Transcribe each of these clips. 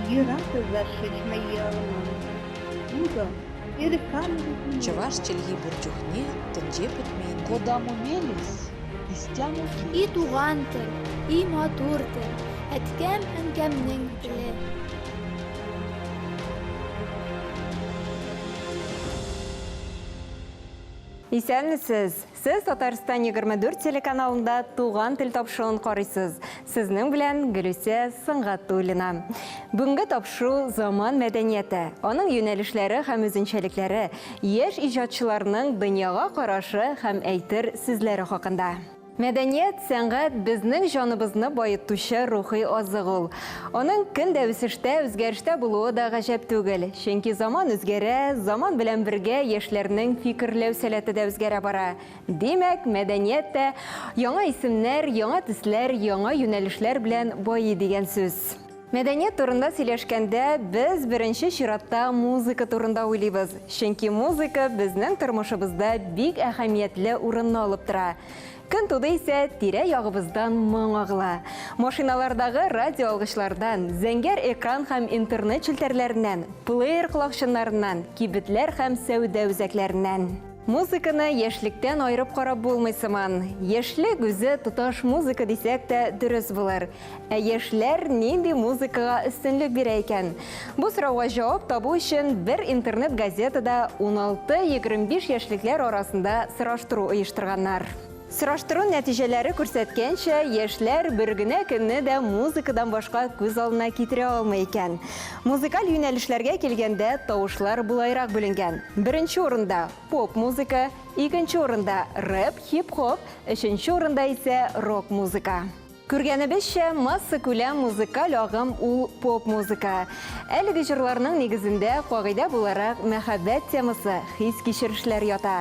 Юратӑр шыҫма Утӑ, Чӑваш чӗлхи пур чухне тӗнче пӗтмен. Кодамо мелесь, истямо И туган тел, и матур тел, әткәм-әнкәмнең теле. Исәнмесез! Сез Татарстан 24 телеканалында Туган тел тапшыруын карыйсыз. Сезнең белән Гөлүсә Сөнгатуллина. Бүгенге тапшыру заман мәдәнияте, аның юнәлешләре һәм үзенчәлекләре, яшь иҗатчыларның дөньяга карашы һәм әйтер сүзләре хакында. Мәдәният, сәнгать безнең җаныбызны баетучы рухи азык ул. Аның көн дә үсештә, үзгәрештә булуы да гаҗәп түгел. Чөнки заман үзгәрә, заман белән бергә яшьләрнең фикерләү сәләте дә үзгәрә бара. Димәк, мәдәният тә яңа исемнәр, яңа төсләр, яңа юнәлешләр белән байый дигән сүз. Мәдәният турында сөйләшкәндә, без беренче чиратта музыка турында уйлыйбыз. Чөнки музыка безнең тормышыбызда бик әһәмиятле урынны алып тора. Көн туды исә, тирә-ягыбыздан моң агыла. Машиналардагы радиоалгычлардан, зәңгәр экран һәм интернет челтәрләреннән, плеер колакчыннарыннан, кибетләр һәм сәүдә үзәкләреннән. Музыканы яшьлектән аерып карап булмый сыман. Яшьлек үзе тоташ музыка дисәк тә дөрес булыр. Ә яшьләр нинди музыкага өстенлек бирә икән? Бу сорауга җавап табу өчен бер интернет-газетада 16-25 яшьлекләр арасында сораштыру оештырганнар. Сораштыру нәтиҗәләре күрсәткәнчә, яшьләр бер генә көнне дә музыкадан башка күз алдына китерә алмый икән. Музыкаль юнәлешләргә килгәндә, тавышлар болайрак бүленгән. Беренче урында, поп-музыка, икенче урында, рэп, хип-хоп, өченче урында исә рок-музыка. Күргәнебезчә, массакүләм музыкаль агым ул поп-музыка. Әлеге җырларның нигезендә, кагыйдә буларак, мәхәббәт темасы, хис-кичерешләр ята.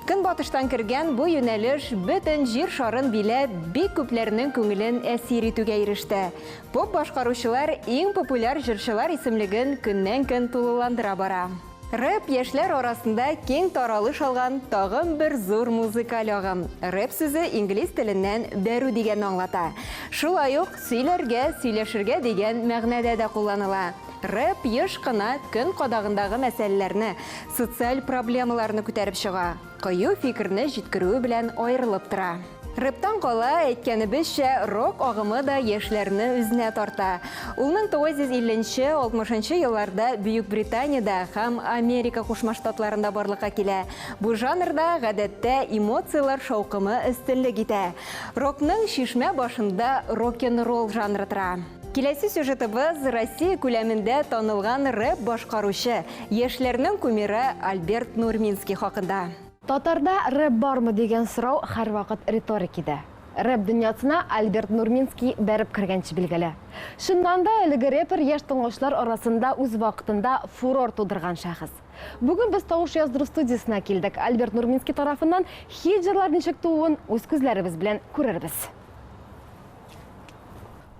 Көнбатыштан кергән бу юнәлеш бөтен Җир шарын биләп, бик күпләрнең күңелен әсир итүгә иреште. Поп-башкаручылар иң популяр җырчылар исемлеген көннән-көн тулыландыра бара. Рэп яшьләр арасында киң таралыш алган тагын бер зур музыкаль агым. Рэп сүзе инглиз теленнән бәрү дигәнне аңлата. Шулай ук сөйләргә, сөйләшергә дигән мәгънәдә дә кулланыла. Рэп еш кына көн кадагындагы мәсьәләләрне, социаль проблемаларны күтәреп чыга. Кыю фикерне җиткерүе белән аерылып тора. Рэптан кала, әйткәнебезчә, рок агымы да яшьләрне үзенә тарта. Ул 1950 нче, 60 нчы елларда Бөекбританиядә һәм Америка Кушма Штатларында барлыкка килә. Бу жанрда, гадәттә, эмоцияләр шаукымы өстенлек итә. Рокның чишмә башында рок-н-ролл жанры тора. Киләсе сюжетыбыз Россия күләмендә танылган рэп башкаручы, яшьләрнең кумиры Альберт Нурминский хакында. Татарда рэп бармы дигән сорау һәрвакыт риторик иде. Рэп дөньясына Альберт Нурминский бәреп кергәнче билгеле. Чыннан да, әлеге рэпер яшь тыңлаучылар арасында үз вакытында фурор тудырган шәхес. Бүген без тавыш яздыру студиясенә килдек. Альберт Нурминский тарафыннан хит җырлар ничек тууын үз күзләребез белән күрербез.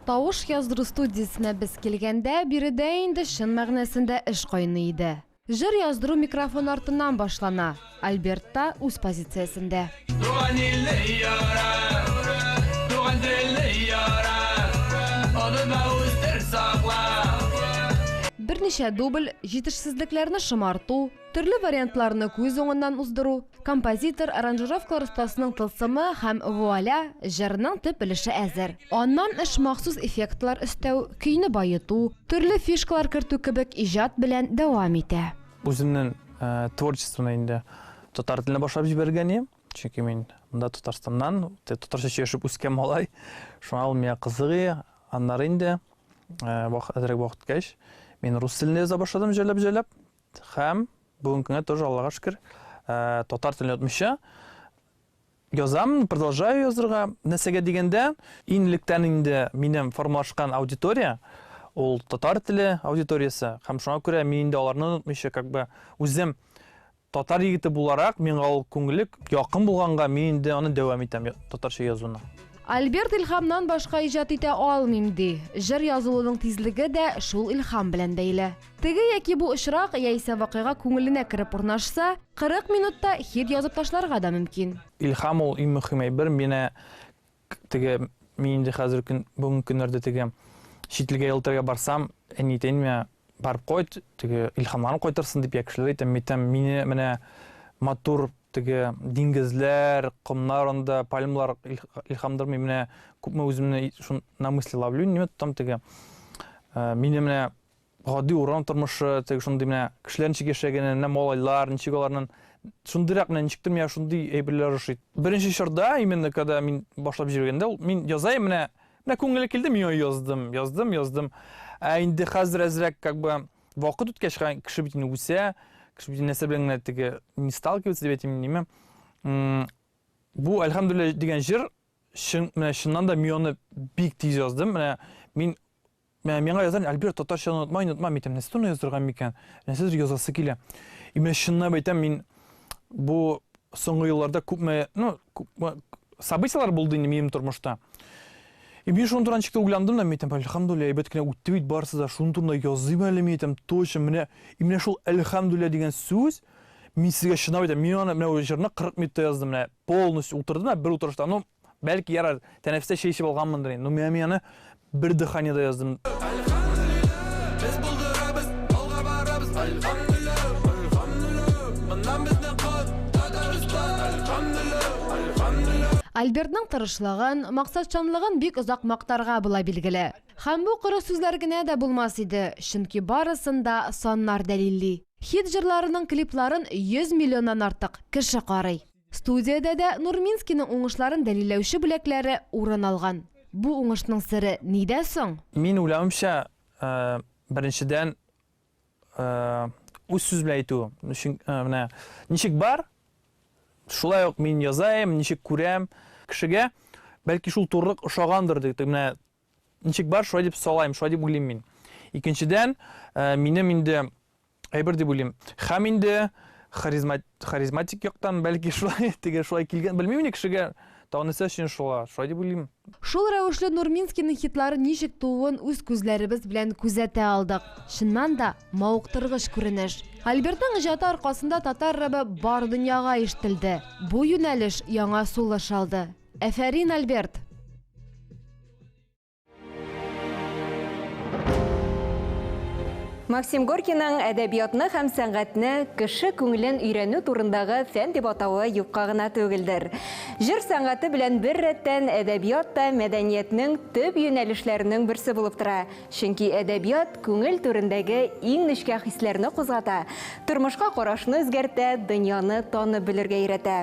Тавыш яздыру студиясенә без килгәндә, биредә инде чын мәгънәсендә эш кайный иде. Җыр яздыру микрофон артыннан башлана. Альберт та үз позициясендә. Туган илне ярат, туган телне ярат, Онытма, үстер, сакла. Берничә дубль, җитешсезлекләрне шомарту, төрле вариантларны күз уңыннан уздыру, композитор, аранжировкалар остасының тылсымы һәм вуаля, җырның төп өлеше әзер. Аннан эш махсус эффектлар өстәү, көйне баету, төрле фишкалар кертү кебек иҗат белән дәвам итә. Үземнең творчествоны инде татар теленә башлап җибәргән идем. Чөнки мин монда Татарстаннан, татарча сөйләшеп үскән малай. Шуңа ул миңа кызык иде. Аннары инде әзрәк вакыт үткәч, мин рус телендә яза башладым җайлап-җайлап. Һәм бүгенге көнгә тоже, Аллага шөкер, татар телен онытмыйча язам, продолжаю язырга. Нәрсәгә дигәндә, иң электән инде минем формалашкан аудитория, ул татар теле аудиториясе. Һәм шуңа күрә мин инде аларны онытмыйча, как бы үзем Татар егете буларак, миңа ул күңеле якын булганга, мин инде аны дәвам итәм, татарча язуны. Альберт илһамнан башка иҗат итә алмыйм, ди. Җыр язылуның тизлеге дә шул илһам белән бәйле. Теге яки бу очрак яисә вакыйга күңеленә кереп урнашса, 40 минутта хит язып ташларга да мөмкин. Илһам ул иң мөһим әйбер. Менә Теге, мин инде хәзер көн, бүгенге көннәрдә теге Чит илгә ял итәргә барсам, әни әйтә инде миңа, барып кайт, теге илһамланып кайтырсың дип, я кешеләр әйтә, мин әйтәм, мине менә матур теге диңгезләр, комнар анда, пальмалар илһамдырмый, менә күпме үземне шун на мысли ловлю, ниме тотам теге. Э, мине менә гади урам тормышы, теге шундый менә кешеләр ничек яшәгәнен, менә малайлар, ничек аларның шундыйрак менә ничектер миңа шундый әйберләр ошый. Беренче чорда, именно когда мин башлап җибәргәндә, ул мин язайм менә, менә күңеле килде, мин яздым, яздым, яздым. Ә инде хәзер әзрәк как бы вакыт үткәч, кеше бит инде үсә, кеше бит нәрсә белән генә теге не сталкивается дип әйтим, ниме. Бу Әлхәмдүлилләһ дигән җыр чын, менә чыннан да мин аны бик тиз яздым. Менә мин Менә миңа язар, Альберт, татарча онытма, онытма, мин әйтәм, нәрсә турында язырга микән? Нәрсәдер язасы килә. И менә чынлап әйтәм, мин бу соңгы елларда күпме, ну, күпме событияләр булды инде минем тормышта. И мин шуның турында ничектер уйландым да, мин әйтәм, әлхәмдүлилләһ, әйбәт кенә үтте бит барысы да, шуның турында языйм әле, мин әйтәм, точно, менә, и менә шул әлхәмдүлилләһ дигән сүз, мин сезгә чынлап әйтәм, мин аны менә ул җырны 40 минутта яздым, менә полностью утырдым да бер утырышта, ну, Бәлки, ярар, тәнәфестә чәй эчеп алганмындыр инде. Но мин мин аны бер дыханиедә яздым. Без булдырабыз, алга барабыз, әлхәмдүлилләһ, әлхәмдүлилләһ. Моннан безне кот, Татарстан, әлхәмдүлилләһ, әлхәмдүлилләһ. Альбертның тырышлыгын, максатчанлыгын бик озак мактарга була, билгеле. Һәм бу коры сүзләр генә дә булмас иде, чөнки барысын да саннар дәлилли. Хит җырларының клипларын 100 миллионнан артык кеше карый. Студиядә дә Нурминскийның уңышларын дәлилләүче бүләкләре урын алган. Бу уңышның сере нидә соң? Мин уйлавымча, беренчедән, үз сүз белән әйтү. Өчен, менә ничек бар, шулай ук мин язаем, ничек күрәм. Кешегә бәлки шул турылык ошагандыр дип, менә ничек бар, шулай дип салайм, шулай дип уйлыйм мин. Икенчедән, минем инде әйбер дип уйлыйм. Һәм инде харизматик яктан бәлки шулай, теге шулай килгән, белмим инде кешегә тагын нәрсә өчен шула, шулай дип уйлыйм. Шул рәвешле Нурминскийның хитлары ничек тууын үз күзләребез белән күзәтә алдык. Чыннан да, мавыктыргыч күренеш. Альбертның иҗаты аркасында татар рэбы бар дөньяга ишетелде. Бу юнәлеш яңа сулыш алды. Әфәрин, Альберт! Максим Горькийның әдәбиятны һәм сәнгатьне кеше күңелен өйрәнү турындагы фән дип атавы юкка гына түгелдер. Җыр сәнгате белән бер рәттән әдәбият та мәдәниятнең төп юнәлешләренең берсе булып тора. Чөнки әдәбият күңел түрендәге иң нечкә хисләрне кузгата, тормышка карашны үзгәртә, дөньяны танып белергә өйрәтә.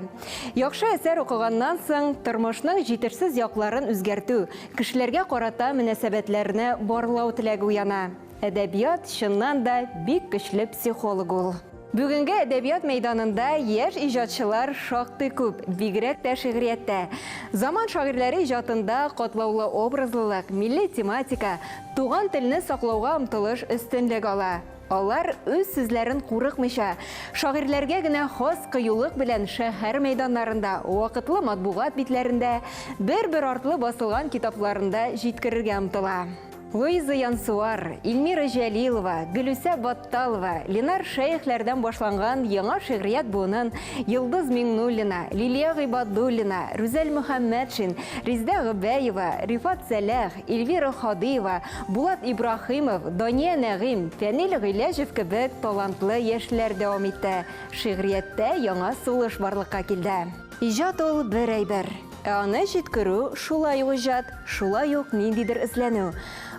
Яхшы әсәр укыганнан соң, тормышның җитешсез якларын үзгәртү, кешеләргә карата мөнәсәбәтләрне барлау теләге уяна. Әдәбият, чыннан да, бик көчле психолог ул. Бүгенге әдәбият мәйданында яшь иҗатчылар шактый күп, бигрәк тә шигърияттә. Заман шагыйрьләре иҗатында катлаулы образлылык, милли тематика, туган телне саклауга омтылыш өстенлек ала. Алар үз сүзләрен курыкмыйча, шагыйрьләргә генә хас кыюлык белән шәһәр мәйданнарында, вакытлы матбугат битләрендә, бер-бер артлы басылган китапларында җиткерергә омтыла. Луиза Янсуар, Эльмира Җәлилова, Гөлүсә Батталова, Ленар Шәехләрдән башланган яңа шигърият буынын Йолдыз Миңнуллина, Лилия Гыйбадуллина, Рүзәл Мөхәммәтшин, Резидә Гобәева, Рифат Сәләх, Эльвира Һадиева, Булат Ибраһимов, Дания Нәгыйм, Фәнил Гыйләҗев кебек талантлы яшьләр дәвам итте. Шигърияттә яңа сулыш барлыкка килде. Иҗат ул бер әйбер. Ә аны җиткерү, шулай ук иҗат, шулай ук ниндидер эзләнү.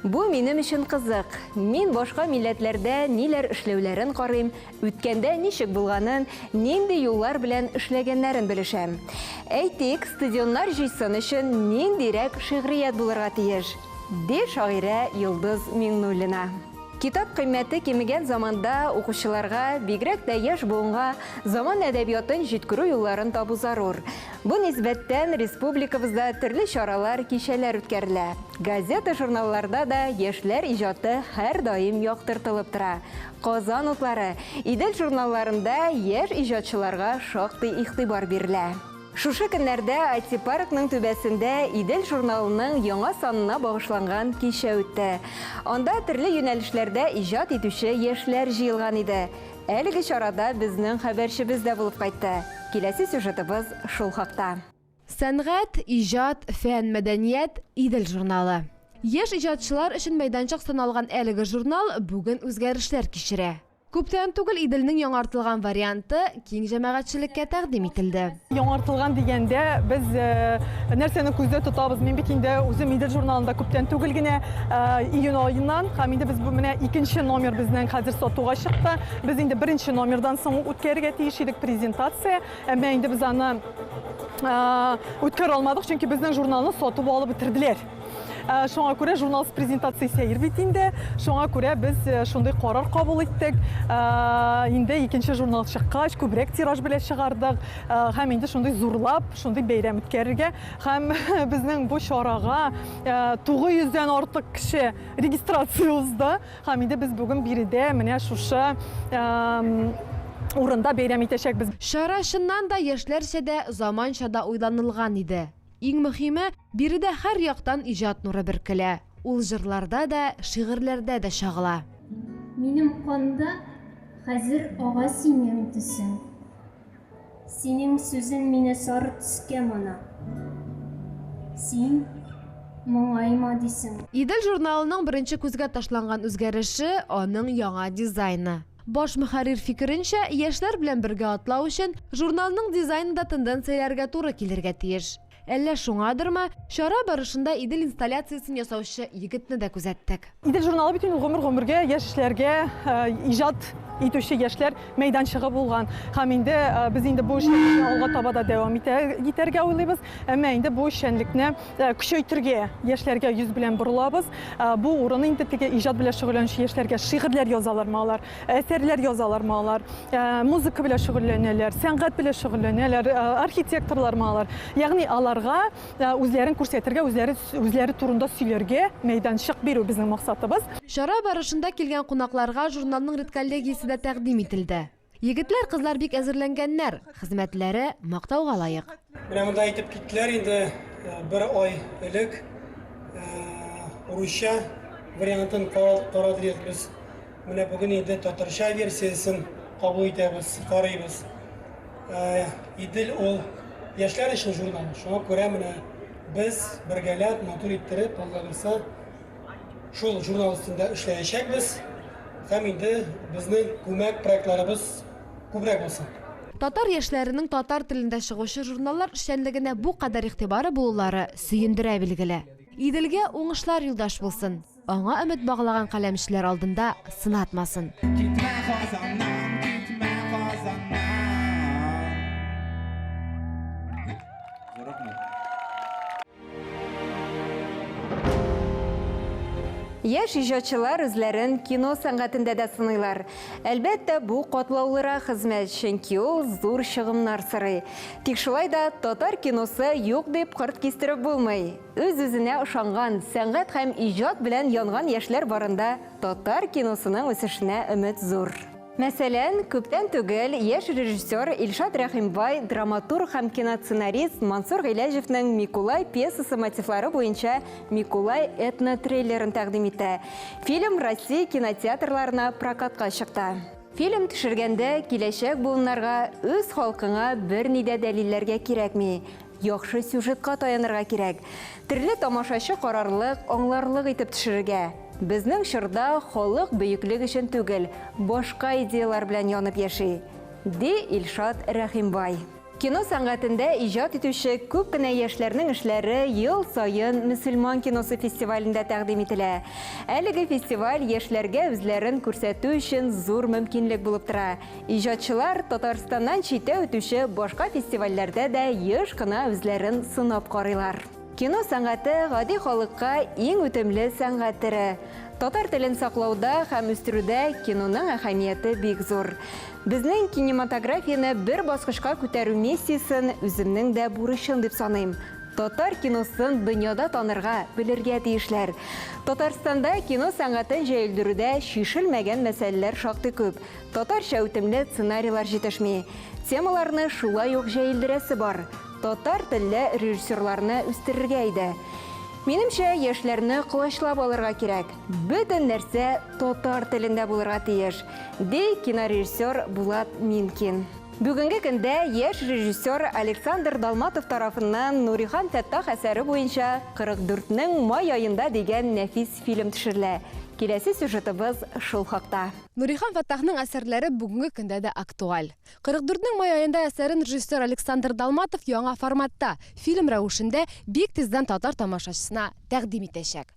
Бу минем өчен кызык. Мин башка милләтләрдә ниләр эшләүләрен карыйм, үткәндә ничек булганын, нинди юллар белән эшләгәннәрен белешәм. Әйтик, стадионнар җыйсын өчен ниндирәк шигърият булырга тиеш? Ди шагыйрә Йолдыз Миңнуллина. Китап кыйммәте кимегән заманда укучыларга, бигрәк тә яшь буынга, заман әдәбиятын җиткерү юлларын табу зарур. Бу нисбәттән республикабызда төрле чаралар, кичәләр үткәрелә. Газета-журналларда да яшьләр иҗаты һәрдаим яктыртылып тора. Казан утлары, Идел журналларында яшь иҗатчыларга шактый игътибар бирелә. Шушы көннәрдә IT-паркның түбәсендә Идел журналының яңа санына багышланган кичә үтте. Анда төрле юнәлешләрдә иҗат итүче яшьләр җыелган иде. Әлеге чарада безнең хәбәрчебез дә булып кайтты. Киләсе сюжетыбыз шул хакта. Сәнгать, иҗат, фән, мәдәният, Идел журналы. Яшь иҗатчылар өчен мәйданчык саналган әлеге журнал бүген үзгәрешләр кичерә. Күптән түгел Иделнең яңартылган варианты киң җәмәгатьчелеккә тәкъдим ителде. Яңартылган дигәндә без нәрсәне күздә тотабыз? Мин бит инде үзем Идел журналында күптән түгел генә, июнь аеннан, һәм инде без бу менә икенче номер безнең хәзер сатуга чыкты. Без инде беренче номердан соң ук үткәрергә тиеш идек презентация, әмма инде без аны үткәрә алмадык, чөнки безнең журналны сатып алып бетерделәр. Шуңа күрә журналист презентация сәер бит инде. Шуңа күрә без шундый карар кабул иттек. Инде икенче журнал чыккач, күбрәк тираж белән чыгардык. Һәм инде шундый зурлап, шундый бәйрәм үткәрергә. Һәм безнең бу чарага 900 дән артык кеше регистрация узды. Һәм инде без бүген биредә менә шушы урында бәйрәм итәчәкбез. Чара чыннан да яшьләрчә дә, заманча да уйланылган иде. Иң мөһиме, биредә һәр яктан иҗат нуры бөркелә. Ул җырларда да, шигырьләрдә дә чагыла. Минем канда хәзер ага синең төсең. Синең сүзең мине сары төскә мана. Син моңайма дисең. Идел журналының беренче күзгә ташланган үзгәреше, аның яңа дизайны. Баш мөхәррир фикеренчә, яшьләр белән бергә атлау өчен, журналның дизайны да тенденцияләргә туры килергә тиеш. Әллә шуңадырмы, чара барышында Идел инсталляциясен ясаучы егетне дә күзәттек. Идел журналы бит инде гомер-гомергә яшьләргә иҗат итүче яшьләр мәйданчыгы булган. Һәм инде без инде бу эшчәнлекне алга таба да дәвам итәргә уйлыйбыз. Әмма инде бу эшчәнлекне көчәйтергә, яшьләргә йөз белән борылабыз. Бу урын инде теге иҗат белән шөгыльләнүче яшьләргә шигырьләр язалармы алар, әсәрләр язалармы алар, музыка белән шөгыльләнәләр, сәнгать белән шөгыльләнәләр, архитекторлармы алар. Ягъни аларга үзләрен күрсәтергә, үзләре үзләре турында сөйләргә мәйданчык бирү безнең максатыбыз. Чара барышында килгән кунакларга журналның редколлегиясе дә тәкъдим ителде. Егетләр, кызлар бик әзерләнгәннәр, хезмәтләре мактауга лаек. Менә монда әйтеп киттеләр инде, бер ай элек русча вариантын карадык без. Менә бүген инде татарча версиясен кабул итәбез, карыйбыз. Идел ул яшьләр өчен журнал. Шуңа күрә менә без бергәләп, матур иттереп, Алла бирсә, Шул журнал өстендә эшләячәкбез һәм инде безнең күмәк проектларыбыз күбрәк булсын. Татар яшьләренең татар телендә чыгучы журналлар эшчәнлегенә бу кадәр игътибары булулары сөендерә, билгеле. Иделгә уңышлар юлдаш булсын, аңа өмет баглаган каләмчеләр алдында сынатмасын. Китмә Казаннан, китмә Казаннан. Зур рәхмәт. Яшь иҗатчылар үзләрен кино сәнгатендә дә сыныйлар. Әлбәттә, бу катлаулырак хезмәт, чөнки ул зур чыгымнар сорый. Тик шулай да татар киносы юк дип кырт кистереп булмый. Үз-үзенә ышанган, сәнгать һәм иҗат белән янган яшьләр барында татар киносының үсешенә өмет зур. Мәсәлән, күптән түгел яшь режиссер Илшат Рәхимбай драматург һәм киносценарист Мансур Гыйләҗевнең Микулай пьесасы мотивлары буенча Микулай этно-трейлерын тәкъдим итә. Фильм Россия кинотеатрларына прокатка чыкты. Фильм төшергәндә киләчәк буыннарга үз халкыңа берни дә дәлилләргә кирәкми. Яхшы сюжетка таянырга кирәк. Төрле тамашачы карарлык, аңларлык итеп төшерергә. Безнең чорда халык бөеклек өчен түгел, башка идеялар белән янып яши, ди Илшат Рәхимбай. Кино сәнгатендә иҗат итүче күп кенә яшьләрнең эшләре ел саен Мөселман киносы фестивалендә тәкъдим ителә. Әлеге фестиваль яшьләргә үзләрен күрсәтү өчен зур мөмкинлек булып тора. Иҗатчылар Татарстаннан читтә үтүче башка фестивальләрдә дә еш кына үзләрен сынап карыйлар. Кино сәнгате гади халыкка иң үтемле сәнгать төре. Татар телен саклауда һәм үстерүдә киноның әһәмияте бик зур. Безнең кинематографияне бер баскычка күтәрү миссиясен үземнең дә бурычым дип саныйм. Татар киносын дөньяда танырга, белергә тиешләр. Татарстанда кино сәнгатен җәелдерүдә чишелмәгән мәсьәләләр шактый күп. Татарча үтемле сценарийлар җитешми. Темаларны шулай ук җәелдерәсе бар. Татар телле режиссерларны үстерергә иде. Минемчә, яшьләрне колачлап алырга кирәк. Бөтен нәрсә татар телендә булырга тиеш, ди кинорежиссер Булат Минкин. Бүгенге көндә яшь режиссер Александр Далматов тарафыннан Нурихан Фәттах әсәре буенча 44 нең май аенда дигән нәфис фильм төшерелә. Киләсе сюжетыбыз шул хакта. Нурихан Фәттахның әсәрләре бүгенге көндә дә актуаль. 44 нең май аенда әсәрен режиссер Александр Далматов яңа форматта, фильм рәвешендә бик тиздән татар тамашачысына тәкъдим итәчәк.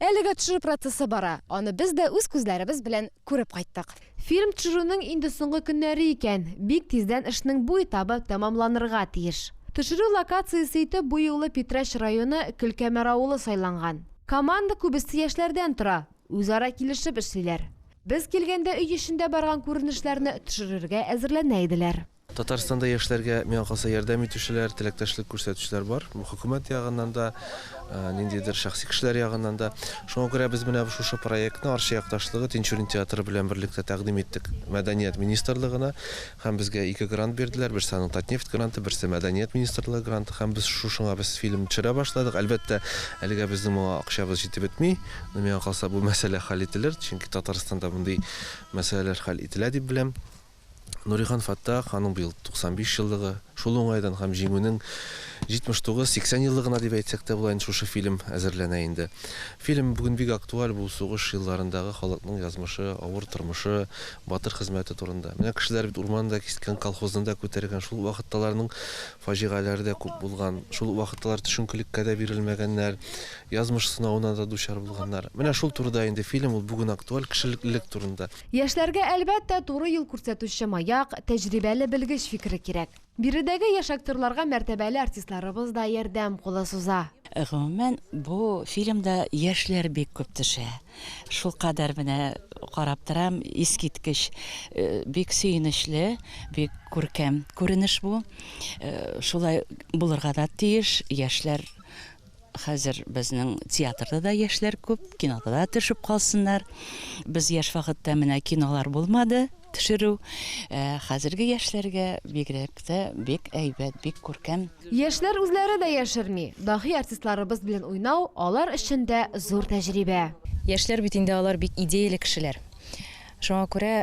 Әлегә төшерү процессы бара, аны без дә үз күзләребез белән күреп кайттык. Фильм төшерүнең инде соңгы көннәре икән, бик тиздән эшнең бу этабы тәмамланырга тиеш. Төшерү локациясе итеп бу юлы Питрәч районы Көлкәмәр авылы сайланган. Команда күбесе яшьләрдән тора, үзара килешеп эшлиләр. Без килгәндә өй эчендә барган күренешләрне төшерергә әзерләнә иделәр. Татарстанда яшьләргә, миңа калса, ярдәм итүчеләр, теләктәшлек күрсәтүчеләр бар. Бу хөкүмәт ягыннан да, ниндидер шәхси кешеләр ягыннан да. Шуңа күрә без менә шушы проектны Арча якташлыгы Тинчурин театры белән берлектә тәкъдим иттек Мәдәният министрлыгына һәм безгә ике грант бирделәр. Берсе аның Татнефть гранты, берсе Мәдәният министрлыгы гранты һәм без шушыңа без фильм төшерә башладык. Әлбәттә, әлегә безнең моңа акчабыз җитеп бетми. Но миңа калса, бу мәсьәлә хәл ителер, чөнки Татарстанда мондый мәсьәләләр хәл ителә дип беләм. Нурихан Фәттах, аның быел 95 еллыгы, шул уңайдан һәм Җиңүнең 79-80 еллыгына дип әйтсәк тә була инде шушы фильм әзерләнә инде. Фильм бүген бик актуаль, бу сугыш елларындагы халыкның язмышы, авыр тормышы, батыр хезмәте турында. Менә кешеләр бит урманны да кискән, колхозны да күтәргән, шул вакытта аларның фаҗигаләре дә күп булган, шул вакытта алар төшенкелеккә дә бирелмәгәннәр, язмыш сынавына да дучар булганнар. Менә шул турыда инде фильм, ул бүген актуаль, кешелеклелек турында. Яшьләргә, әлбәттә, туры юл күрсәтүче маяк, тәҗрибәле белгеч фикере кирәк. Биредәге яшь актерларга мәртәбәле артистларыбыз да ярдәм кулы суза. Гомумән, бу фильмда яшьләр бик күп төшә. Шулкадәр менә карап торам, искиткеч, бик сөенечле, бик күркәм күренеш бу. Шулай булырга да тиеш, яшьләр Хәзер безнең театрда да яшьләр күп, кинода да төшеп калсыннар. Без яшь вакытта менә кинолар булмады төшерү. Ә хәзерге яшьләргә бигрәк тә бик әйбәт, бик күркәм. Яшьләр үзләре дә яшерми, даһи артистларыбыз белән уйнау алар өчен дә зур тәҗрибә. Яшьләр бит инде алар бик идеяле кешеләр. Шуңа күрә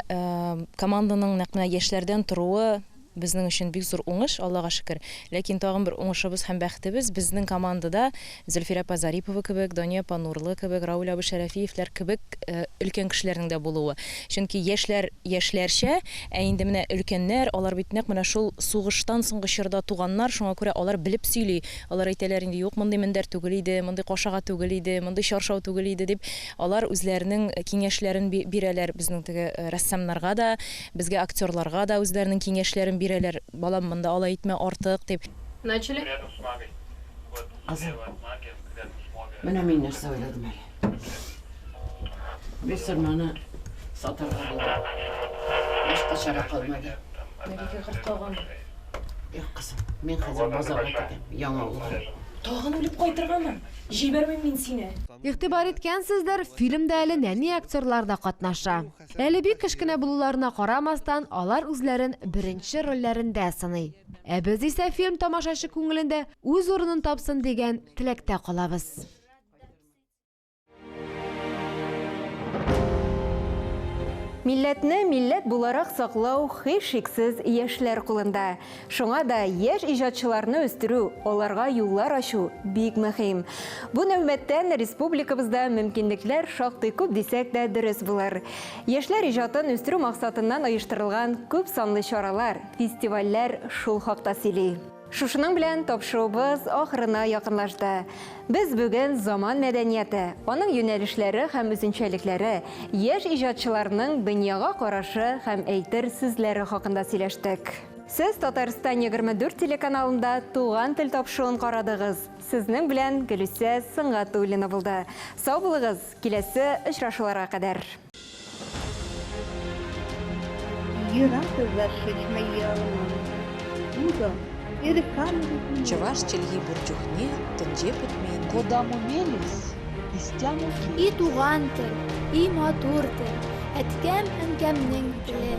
команданың нәкъ менә яшьләрдән торуы Безнең өчен бик зур уңыш, Аллага шөкер. Ләкин тагын бер уңышыбыз һәм бәхетебез, безнең командада Зөлфирә апа Зарипова кебек, Дания апа Нурлы кебек, Рауль абый Шәрәфиевләр кебек өлкән кешеләрнең дә булуы. Чөнки яшьләр яшьләрчә, ә инде менә өлкәннәр, алар бит нәкъ менә шул сугыштан соңгы чорда туганнар, шуңа күрә алар белеп сөйли. Алар әйтәләр инде, юк, мондый мендәр түгел иде, мондый кашага түгел иде, мондый чаршау түгел иде дип, алар үзләренең киңәшләрен бирәләр безнең теге рәссамнарга да. Безгә актерларга да үзләренең киңәшләрен бирәләр, балам, монда алай итмә, артык, дип. Начали. Кызым, менә мин нәрсә уйладым әле. Бесерманы сатарга булдым. Башка чара калмады. Мәликә карт калган. Юк, кызым, мин хәзер базарга китәм, яңа авылга. Тагын үлеп кайтыргамы? Җибәрмим мин сине. Игътибар иткәнсездер, фильмда әле нәни актерлар да катнаша. Әле бик кечкенә булуларына карамастан, алар үзләрен беренче рольләрендә сыный. Ә без исә фильм тамашачы күңелендә үз урынын тапсын дигән теләктә калабыз. Милләтне милләт буларак саклау һичшиксез яшьләр кулында. Шуңа да яшь иҗатчыларны үстерү, аларга юллар ачу бик мөһим. Бу нәүмәттән республикабызда мөмкинлекләр шактый күп дисәк тә дөрес булыр. Яшьләр иҗатын үстерү максатыннан оештырылган күп санлы чаралар, фестивальләр шул хакта сөйли. Шушының белән тапшыруыбыз ахырына якынлашты. Без бүген заман мәдәнияте, аның юнәлешләре һәм үзенчәлекләре, яшь иҗатчыларның дөньяга карашы һәм әйтер сүзләре хакында сөйләштек. Сез Татарстан 24 телеканалында Туган тел тапшыруын карадыгыз. Сезнең белән Гөлүсә Сөнгатуллина булды. Сау булыгыз, киләсе очрашуларга кадәр. Чӑваш чӗлхи пур чухне тӗнче пӗтмен. Кодамо мелесь, истямо ки. И туган тел, и матур тел, әткәм-әнкәмнең теле.